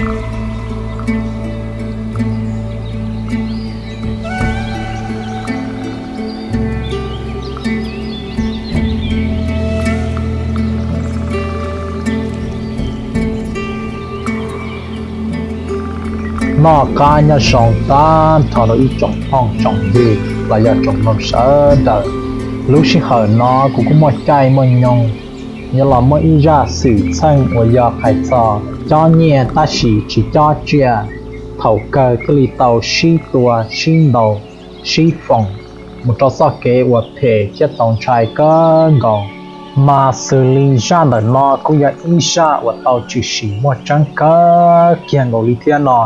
Noj qab nyob zoo tag nrho rau ib tsoom phooj tsoom ywg los yog tsoom mloog sawv daws. Lub sij hawm no kuv kuj muaj caij muaj nyoog yuav los muaj ib zaj xwm txheej uas yog hais txog cob nyiaj tab sis tsis cob tsiaj, thaum kawg thiaj li tau sib tua sib ntaus sib foom mus rau txoj kev uas phem thiab txaus ntshai kawg nkaus. Mas xws li zaj ntawm no kuj yog ib zaj uas tau tshwm sim muaj tseeb kawg kiag nkaus li thiab no.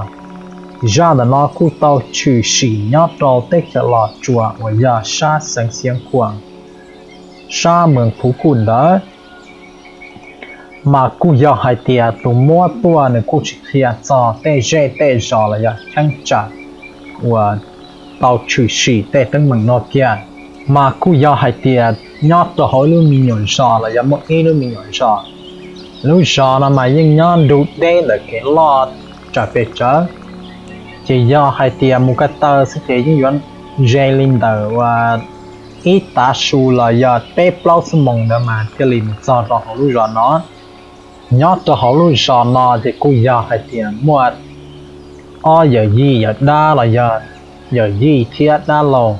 Zaj ntawm no kuj tau tshwm sim nyob rau teb chaws Los Tsuas uas yog sab xeev Xiav Khuam, sab Mees Phuv Kuj ntawd. Mas kuj yog hais tias tus muab tuaj nws kuj tsis qhia txog tej zej tej zos los yog cheeb tsam uas tau tshwm sim tej teeb meem no kiag. Mas kuj yog hais tias nyob rau hauv ib lub me nyuam zos los yog muaj ib lub me nyuam zos. Lub zos no mas yeej nyob nrug deb ntawm kev loj tsawm pes tsawv. Ces yog hais tias mus ko taw xwb ces yeej yuav ze li ntawm uas ib tav su los yog peb plaub xuab moos ntawd mas thiaj li mus txog rau hauv lub zos no. Nyob rau hauv lub zos no ces kuj yog hais tias muaj ob yawm yij yawm dab los yog yawm yij thiab dab laug,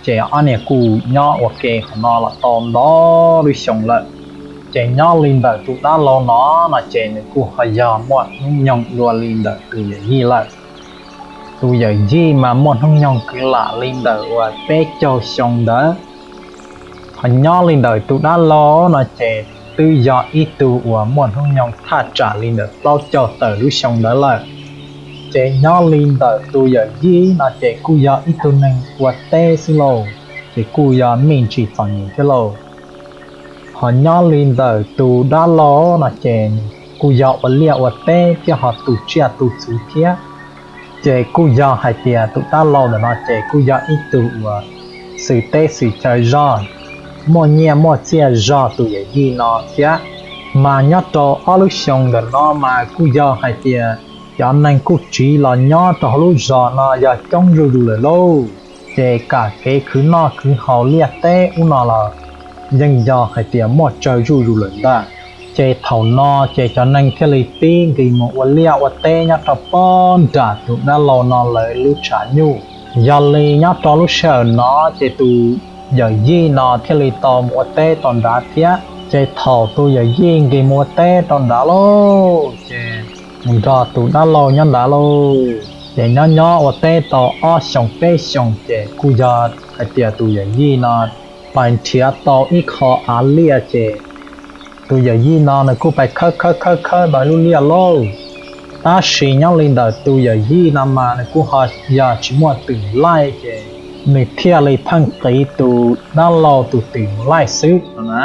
ces ob niag kuj nyob ua ke qhov no los tau ntau lub xyoo lawm. Ces nyob li ntawm tus dab laug no, no ces nws kuj ho yog muaj hnub nyoog dua li ntawm tus yawm yij lawm. Tus yawm yij mas muaj hnub nyoog kwv lam li ntawm uas peb caug xyoo ntawd. Ho nyob li ntawm tus dab laug no ces twb yog ib tug uas muaj hnub nyoog thaj tsam li ntawm plaub caug tawm lub xyoo ntawd lawm. Ces nyob li ntawm tus yawm yij no ces kuj yog ib tug neeg ua teb xwb lauj, ces kuj yog me ntsis txom nyem thiab lauj. Ho nyob li ntawm tus dab laug no ces kuj yog ua liaj ua teb thiab ho tu tsiaj tu txhu thiab. Ces kuj yog hais tias tus dab laug ntawm no ces kuj yog ib tug uas xwm teb xwm chaw zog, muaj nyiaj muaj txiaj zog tus yawm yij no thiab. Mas nyob rau ob lub xyoo ntawm no mas kuj yog hais tias cov neeg kuj tsiv los nyob rau hauv lub zos no yog coob zuj zus lawm lauj. Ces kam kev khwv noj khwv haus liaj teb ub no los yeej yog hais tias muaj tsawg zuj zus lawm ntag. Ces thaum no ces cov neeg thiaj li pib nqis mus ua liaj ua teb nyob rau pem nram tus dab laug no lawv lub tshav nyuj. Yog li nyob rau lub sij hawm no ces tus yawm yij no thiaj li tau mus ua teb rau nrad thiab. Ces thaum tus yawm yij nqis mus ua teb rau nrad lauj, ces mus nrog tus dab laug nyob ntawd lauj. Ces nyob nyob ua teb tau ob xyoos peb xyoos ces kuj yog hais tias tus yawm yij no pais nrhiav tau ib qho av liaj ces tus yawm yij no nws kuj pais khawb khawb khawb khawb tau ib lub liaj lauj. Tab sis nyob li ntawm tus yawm yij no mas nws kuj ho yog tsis muaj twm laij ces nws thiaj li pheej qiv tus dab laug tus twm mus laij xwb no na.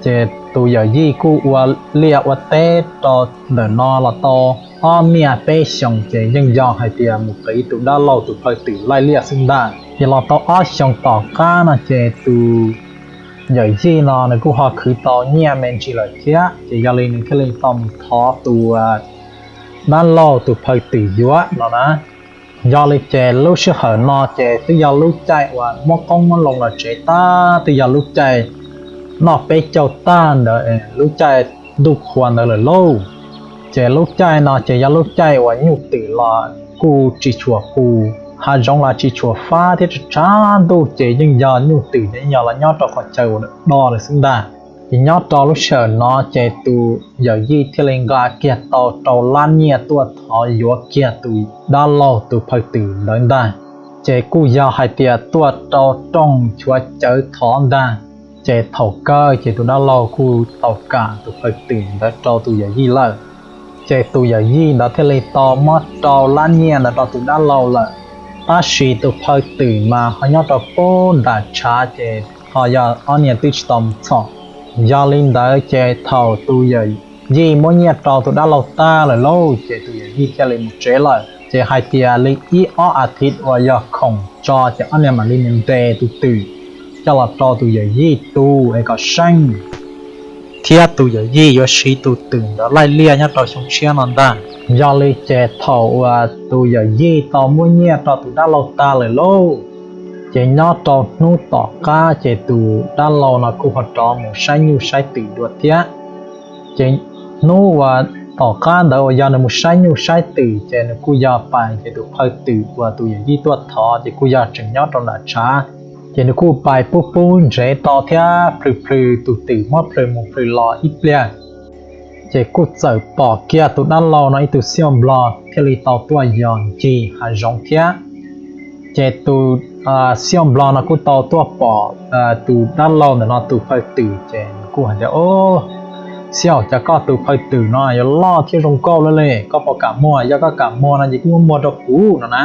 Ces tus yawm yij kuj ua liaj ua teb rau ntawm no los tau ob niaj peb xyoos ces yeej yog hais tias mus qiv tus dab laug tus phaw twm laij liaj xwb ntag. Ces los tau ob xyoos tom qab no ces tus yawm yij no nws kuj ho khwv tau nyiaj me ntsis lawm thiab, ces yog li nws thiaj li tau mus thov tus dab laug tus phaw twm yuav no na. Yog li ces lub sij hawm no ces twb yog lub caij uas muab qoob muab loo los tsev tag, twb yog lub caij noj peb caug tag ntawd, lub caij ntuj qhua ntawd lawm lauj. Ces lub caij no ces yog lub caij uas nyuj twm los kuj tsis tshua qus, hav zoov los tsis tshua fab thiab, tshav ntuj ces yeej yog nyuj twm ces yeej yog los nyob rau qhov chaw uas do lawm xwb ntag. Ces nyob rau lub sij hawm no ces tus yawm yij thiaj li nqa kiag tau rau lab nyiaj tuaj thov yuav kiag tus dab laug tus phaw twm ntawd ntag. Ces kuj yog hais tias tuaj rau rooj chuav cawv thov ntag. Ces thaum kawg ces tus dab laug kuj tau kam tus phaw twm ntawd rau tus yawm yij lawm. Ces tus yawm yij ntawd thiaj li tau muab rau lab nyiaj ntawd rau tus dab laug lawm. Tab sis tus phaw twm mas ho nyob rau pem nram tshav ces ho yog ob niag twb tsis tau mus txhom. Yog li ntawd ces thaum tus yawm yij muab nyiaj rau tus dab laug tag lawm lauj, ces tus yawm yij thiaj li mus tsev lawm. Ces hais tias li ib ob as thiv uas yog khoom tso ces ob niag mam li mus ntes tus twm coj los rau tus yawm yij tu es kom seej, thiab tus yawm yij yuav siv tus twm ntawd laij liaj nyob rau xyoo tshiab no ntag. Yog li ces thaum uas tus yawm yij tau muab nyiaj rau tus dab laug tag lawm lauj, ces nyob rau hnub tom qab ces tus dab laug no kuj ho rov mus saib nyuj saib twm dua thiab. Ces hnub uas tom qab ntawd uas yog nws mus saib nyuj saib twm ces nws kuj yog pais ces tus phawj twm uas tus yawm yij tuaj thov ces kuj yog tseem nyob rau nram tshav. Ces nws kuj pais pub pub ntsev tau thiab plhws plhws tus twm muab plhws mus plhws los ib pliag. Ces kuj txawm pom kiag tus dab laug no ib tug xiaj nplog thiaj li tau tuaj yos ncig hav zoov thiab. Ces tus xiaj nplog no kuj tau tuaj pom tus dab laug ntawm no tus phawj twm ces nws kuj hais tias, Au, xiaj, cas koj tus phawj twm no yuav loj thiab zoo nkauj lawm li, koj puas kam muag? Yog koj kam muag no ces koj muab muag rau kuv no na.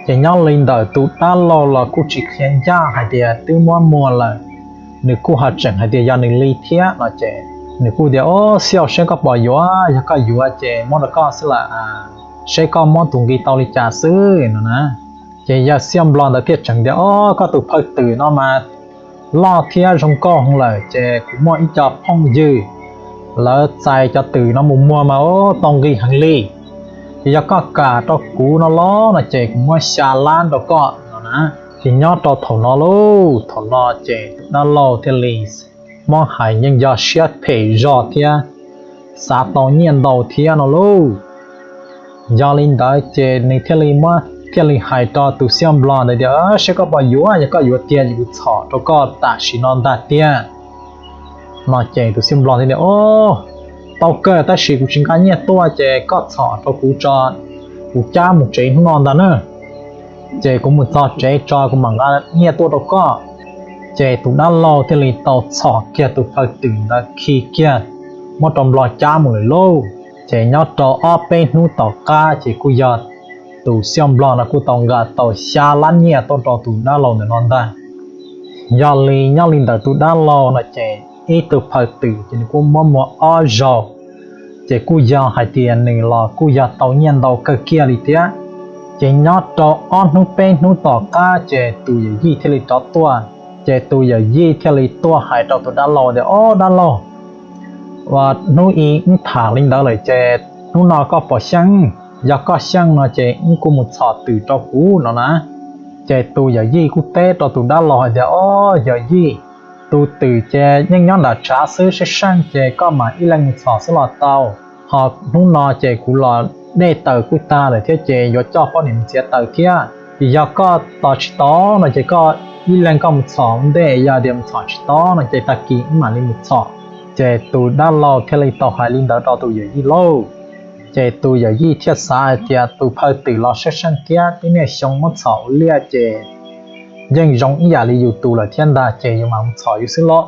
Ces nyob li ntawm tus dab laug los kuj tsis qhia ncaj hais tias twb muab muag lawm, nws kuj ho tseem hais tias yog nws li thiab no ces nws kuj tias, Au, xiaj, saib koj puas yuav, yog koj yuav ces muab rau koj xwb lawm, saib koj muab tus nqi tau li cas xwb no na. Ces yawg xiaj nplog ntawd thiaj tseem tias, Au, koj tus phawj twm no mas loj thiab zoo nkauj heev lawm ces kuv muaj ib co phooj ywg, lawv txais cov twm no mus muag mas tau nqi heev li. Ces yog koj kam rau kuv no los no ces kuv muab xya lab rau koj no na. Ces nyob rau thaum no lauj, thaum no ces tus dab laug thiaj li muab hais yeej yog siab phem zog thiab xav tau nyiaj ntau thiab no lauj. Yog li ntawd ces nws thiaj li muab thiaj li hais rau tus xiaj nplog ntawd tias, Saib koj puas yuav, yog koj yuav tiag ces kuv txhom rau koj tam sim no ntag tiag no ces tus xiaj nplog thiaj tias, Au, tau kawg, tab sis kuv tsis nqa nyiaj tuaj ces koj txhom rau kuv tso, kuv cab mus tsev hnub no ntag na. Ces kuv mus txog tsev tso kuv mam nqa nyiaj tuaj rau koj. Ces tus dab laug thiaj li tau txhom kiag tus phawj twm ntawd khi kiag, muab rau nplog cab mus lawm lauj. Ces nyob rau ob peb hnub tom qab ces kuj yog tus xiaj nplog no kuj tau nqa tau xya lab nyiaj tuaj rau tus dab laug ntawm no ntag. Yog li nyob li ntawm tus dab laug no ces ib tug phawj twm ces nws kuj muab muag ob zaug, ces kuj yog hais tias nws los kuj yog tau nyiaj ntau kawg kiag li thiab. Ces nyob rau ob hnub peb hnub tom qab ces tus yawm yij thiaj li rov tuaj. Ces tus yawm yij thiaj li tuaj hais rau tus dab laug tias, Au dab laug, ua hnub ib wb tham li ntawd lawm ces hnub no koj puas xyeej? Yog koj xyeej no ces wb kuj mus txhom twm rau kuv no na. Ces tus yawm yij kuj teb rau tus dab laug hais tias, Au yawm yij, tus twm ces yeej nyob nram tshav xwb, saib seej ces koj mam ib leeg mus txhom xwb los tau. Ho hnub no ces kuv los dej taws kuj tag lawm thiab ces yuav coj poj niam mus txiav taws thiab. Ces yog koj tos tsis tau no ces koj ib leeg koj mus txhom ua ntej, yog tias mus txhom tsis tau no ces tag kis wb mam li mus txhom. Ces tus dab laug thiaj li tau hais li ntawd rau tus yawm yij lauj. Ces tus yawm yij thiaj xav hais tias tus phawj twm los saib seej thiab, twb niaj xyoo muab txhom ua liaj ces yeej zoo ib yam li yus tus lawm thiab ntag, ces yus mam mus txhom yus xwb lauj.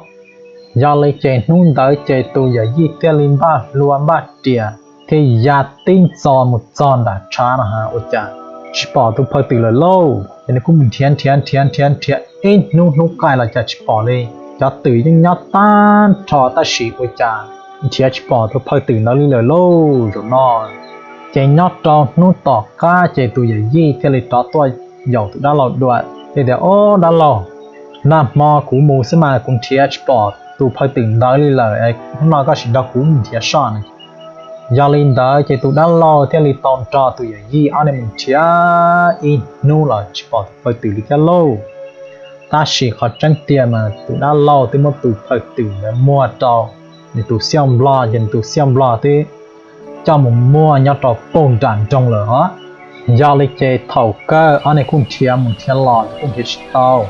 Yog li ces hnub ntawd ces tus yawm yij thiaj li npaj hlua npaj riam thiab ya tib ntxo mus txog nram tshav no ua cas tsis pom tus phawj twm lawm lauj. Ces nws kuj mus nrhiav nrhiav nrhiav nrhiav nrhiav ib hnub hnub qaij los cas tsis pom li. Cov twm yeej nyob tag nrho tab sis ua cas nrhiav tsis pom tus phawj twm ntawd li lawm lauj zaum no. Ces nyob rau hnub tom qab ces tus yawm yij thiaj li rov tuaj yaum tus dab laug dua, thiaj tias, Au dab laug, nag hmo kuv mus xwb mas kuv nrhiav tsis pom tus phawj twm ntawd li lawm, hnub no koj sim nrog kuv mus nrhiav soj no. Yog li ntawd ces tus dab laug thiaj li tau nrog tus yawm yij ob leeg mus nrhiav ib hnub los tsis pom tus phawj twm li thiab lauj. Tab sis qhov tseeb tiag mas tus dab laug twb muab tus phawj twm ntawd muag rau nws tus xiaj nplog, ces nws tus xiaj nplog twb coj mus muag nyob rau puag nram nroog lawm os. Yog li ces thaum kawg ob leeg kuj nrhiav mus nrhiav los kuj nrhiav tsis tau.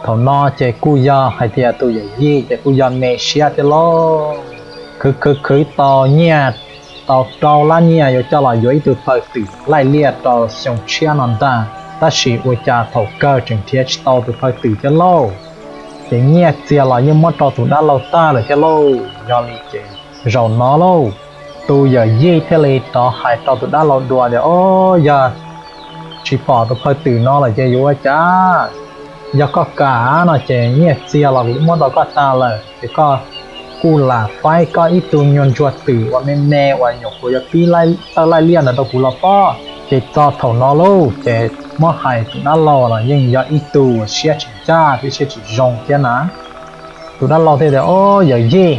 Thaum no ces kuj yog hais tias tus yawm yij ces kuj yog me siab thiab lauj. Khwv khwv khwv tau nyiaj, tau rau lab nyiaj yuav coj los yuav ib tug phawj twm laij liaj rau xyoo tshiab no ntag, tab sis ua cas thaum kawg tseem nrhiav tsis tau tus phawj twm thiab lauj. Ces nyiaj txiag los yeej muab rau tus dab laug tag lawm thiab lauj. Yog li ces zaum no lauj, tus yawm yij thiaj li rov hais rau tus dab laug dua tias, Au, yog tsis pom tus phawj twm no lawm ces yuav ua cas? Yog koj kam no ces nyiaj txiag los kuv twb muab rau koj tag lawm, ces koj kuj lam faib koj ib tug nyuag ntsuag twm uas me me uas nyuam qhuav yuav pib tawj laij liaj ntawd rau kuv los pob. Ces txog thaum no lauj, ces muab hais tus dab laug los yeej yog ib tug uas siab tsis ncaj thiab siab tsis zoo thiab na. Tus dab laug thiaj tias, Au yawm yij,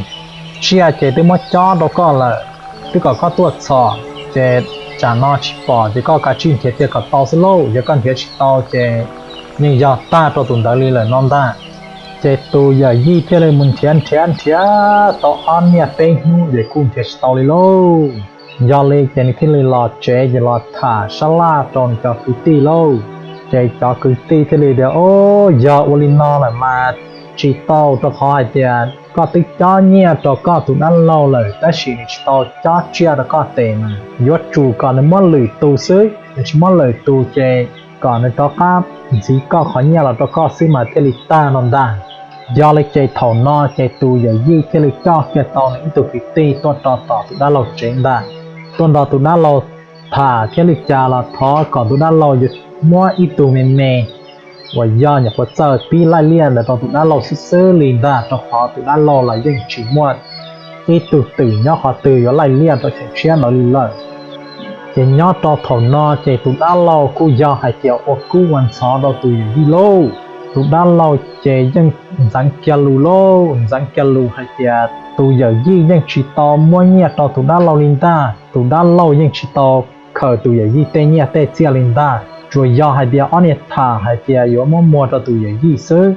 tsiaj ces twb muab cob rau koj lawm, twb kom koj tuaj txhom, ces tsam no tsis pom ces koj kav tsij nrhiav tiag kom tau xwb lauj, yog koj nrhiav tsis tau ces yeej yog tag rau tus ntawd li lawm no ntag. Ces tus yawm yij thiaj li mus nrhiav nrhiav nrhiav tau ob niaj peb hnub ces kuj nrhiav tsis tau li lauj. Yog li ces nws thiaj li los tsev ces los tham sab laj rau nws cov kwv tij lauj. Ces cov kwv tij thiaj li tias, Au, yog ua li no lawm mas tsis tau, rau qhov hais tias koj twb cob nyiaj rau koj tus dab laug lawm tab sis nws tsis tau cob tsiaj rau koj tes mas yuav tsum kom nws muab lwm tus xwb, nws tsis muab lwm tus ces kom nws rov qab ntxiv koj qhov nyiaj los rau koj xwb mas thiaj li tag no ntag. Yog li ces thaum no ces tus yawm yij thiaj li coj kiag tau nws ib tug kwv tij tuaj rau tom tus dab laug tsev ntag. Tuaj nrog tus dab laug tham thiab li cas los thov kom tus dab laug yuav muab ib tug me me uas yog nyuam qhuav txawj pib laij liaj ntawd rau tus dab laug xwb xwb li ntag, rau qhov tus dab laug los yeej tsis muaj ib tug twm nyob qhov twg yuav laij liaj rau xyoo tshiab ntawd li lawm. Ces nyob rau thaum no ces tus dab laug kuj yog hais tias ua kub ua ntxhov rau tus yawm yij lauj. Tus dab laug ces yeej ntxeev kiag lus lauj, ntxeev kiag lus hais tias tus yawm yij yeej tsis tau muab nyiaj rau tus dab laug li ntag, tus dab laug yeej tsis tau khaws tus yawm yij tej nyiaj tej txiaj li ntag, tsuas yog hais tias ob niag tham hais tias yuav muab muag rau tus yawm yij xwb.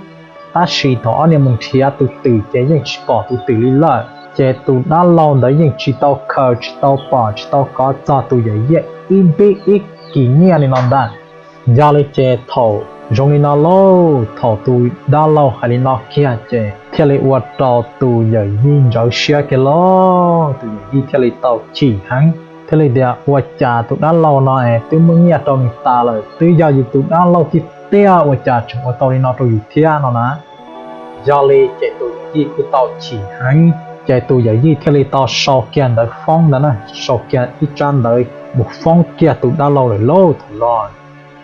Tab sis thaum ob niag mus nrhiav tus twm ces yeej tsis pom tus twm li lawm, ces tus dab laug ntawd yeej tsis tau khaws, tsis tau pom, tsis tau kov txog tus yawm yij ib npib ib kis nyiaj li no ntag. Yog li ces thaum zoo li no lauj, thaum tus dab laug hais li no kiag ces thiaj li ua rau tus yawm yij ntsawv siab kiag lauj. Tus yawm yij thiaj li tau chim heev, thiaj li tias, Ua cas tus dab laug no es twb muab nyiaj rau nws tas lawm, twb yog yus tus dab laug tiag tiag, ua cas tseem ua tau li no rau yus thiab no na? Yog li ces tus yawm yij kuj tau chim heev, ces tus yawm yij thiaj li tau sau kiag ntawv foob ntawd na, sau kiag ib tsab ntawv mus foob kiag tus dab laug lawm lauj thaum no.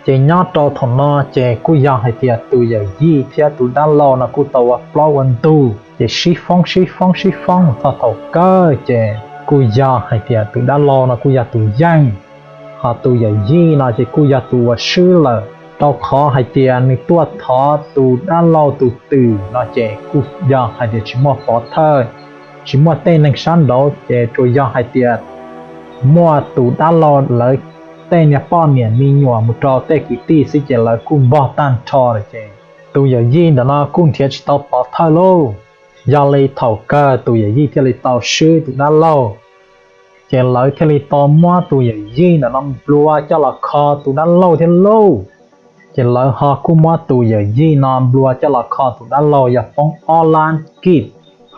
Ces nyob rau thaum no ces kuj yog hais tias tus yawm yij thiab tus dab laug no kuj tau ua plaub ua ntug ces sib foob sib foob sib foob mus txog thaum kawg ces kuj yog hais tias tus dab laug no kuj yog tus yeej, ho tus yawm yij no ces kuj yog tus uas swb lawm, rau qhov hais tias nws tuaj thov tus dab laug tus twm no ces kuj yog hais tias tsis muaj pov thawj, tsis muaj tej neeg sab nraud, ces tsuas yog hais tias muaj tus dab laug lawv tej niag poj niam me nyuam mus rau tej kwv tij xwb ces lawv kuj npog tag nrho lawm ces tus yawm yij ntawm no kuj nrhiav tsis tau pov thawj lauj. Yog li thaum kawg tus yawm yij thiaj li tau swb tus dab laug, ces lawv thiaj li tau muab tus yawm yij ntawm no nplua coj los kho tus dab laug thiab lauj. Ces lawv ho kuj muab tus yawm yij no nplua coj los kho tus dab laug yog poob ob lab kij,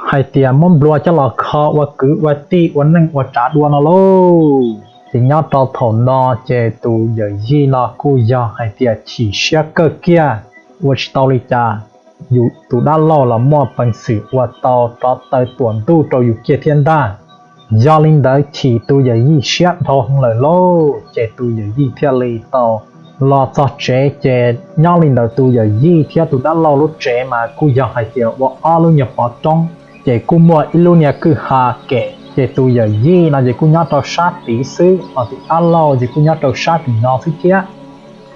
hais tias muab nplua coj los kho ua kwv ua tij ua neej ua tsav dua no lauj. Ces nyob rau thaum no ces tus yawm yij no kuj yog hais tias chim siab kawg kiag, ua tsis tau li cas, yus tus dab laug los muaj peev xwm ua tau rov taw tuam ntuj rau yus kiag thiab ntag. Yog li ntawd chim tus yawm yij siab dhau heev lawm lauj, ces tus yawm yij thiaj li tau los txog tsev ces nyob li ntawd tus yawm yij thiab tus dab laug lub tsev mas kuj yog hais tias ua ob lub nyuag pov roob, ces kuj muaj ib lub niag kwj ha kem, ces tus yawm yij no ces kuj nyob rau sab tid xwb, ho tus dab laug ces kuj nyob rau sab tim no xwb thiab.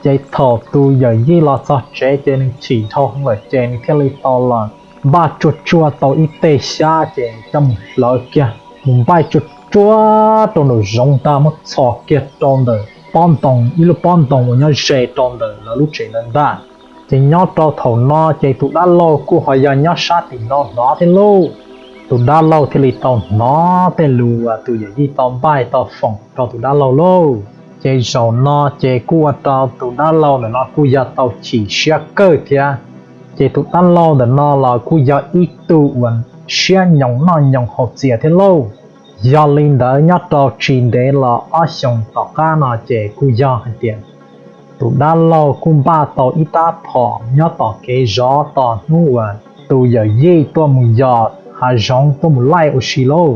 Ces thaum tus yawm yij los txog tsev ces nws chim dhau heev lawm ces nws thiaj li tau los npaj tsuag tsuag tau ib teg xyab ces coj mus hlawv kiag mus npaj tsuag tsuag rau nraum zoov ntag, muab txhos kiag rau ntawm pob ntoo, ib lub pob ntoo uas nyob ze rau ntawm lawv lub tsev ntawd ntag. Ces nyob rau thaum no ces tus dab laug kuj ho yog nyob sab tim no hnov thiab lauj. Tus dab laug thiaj li tau hnov tej lus uas tus yawm yij tau npaj tau foom rau tus dab laug lauj. Ces zaum no ces kuj ua rau tus dab laug ntawm no kuj yog tau chim siab kawg thiab. Ces tus dab laug ntawm no los kuj yog ib tug uas siab nyoos noj nyoos haus txias thiab lauj. Yog li ntawd nyob rau tsis ntev los ob xyoos tom qab no ces kuj yog hais tias tus dab laug kuj npaj tau ib rab phom nyob tom kev zov tos hnub uas tus yawm yij tuaj mus yos hav zoov tuaj mus laij ua si lauj.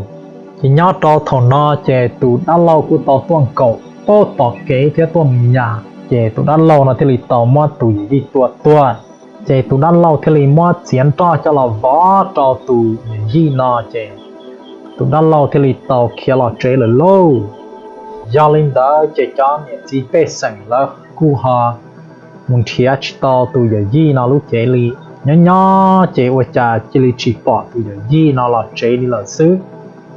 Ces nyob rau thaum no ces tus dab laug kuj tau tuaj nkaum pab tom kev thiab tuaj mus yos, ces tus dab laug no thiaj li tau muab tus yawm yij tua tuag. Ces tus dab laug thiaj li muab txiav nroj coj los vov rau tus yawm yij no ces tus dab laug thiaj li tau khiav los tsev lawm lauj. Yog li ntawd ces cov niam txiv pej xeem lawv kuj ho mus nrhiav tsis tau tus yawm yij no lub cev li. Nyob nyob ces ua cas cia li tsis pom tus yawm yij no los tsev li lawm xwb.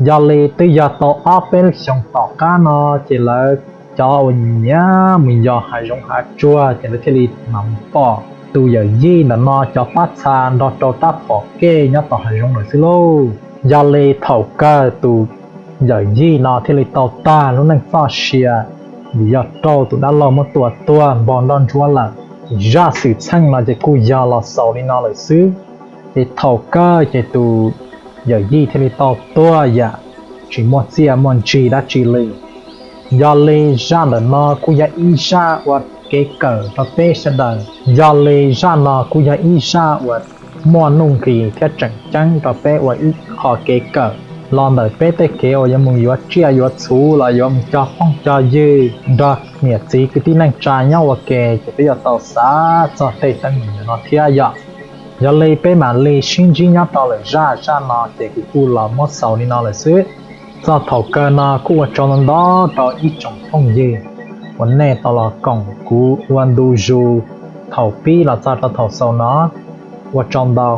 Yog li twb yog tau ob peb lub xyoos tom qab no, ces lawv cov uas nyiam mus yos hav zoov hav tsuag ces lawv thiaj li mam pom tus yawm yij ntawm no cov pab txha nrog rau rab phom kej nyob tom hav zoov lawm xwb lauj. Yog li thaum kawg tus yawm yij no thiaj li tau tag lub neej txoj sia, vim yog raug tus dab laug muab tua tuag npog nroj ntsuab lawm. Zaj xwm txheej no ces kuj yog los xaus li no lawm xwb. Ces thaum kawg ces tus yawm yij thiaj li tau tuag yam tsis muaj txiaj muaj ntsig dab tsi li. Yog li zaj ntawm no kuj yog ib zaj ua kev kawm rau peb sawv daws. Yog li zaj no kuj yog ib zaj uas muaj nuj nqis thiab tseem ceeb rau peb ua ib qho kev kawm los ntawm peb tej kev uas yuav mus yuav tsiaj yuav txhu los yuav mus cog phooj cog ywg nrog niam txiv kwv tij neej tsa nyob ua ke, ces peb yuav tau xav txog tej teeb meem ntawm no thiab yom. Yog li peb mam li sib ntsib nyob rau lwm zaj. Zaj no ces kuv kuj los muab xaus li no lawm xwb. Txog thaum kawg no kuj ua tsaug ntau ntau rau ib tsoom phooj ywg uas nej tau los koom kuv ua ntu zus thaum pib los txog rau thaum xaus no. Ua tsaug ntau.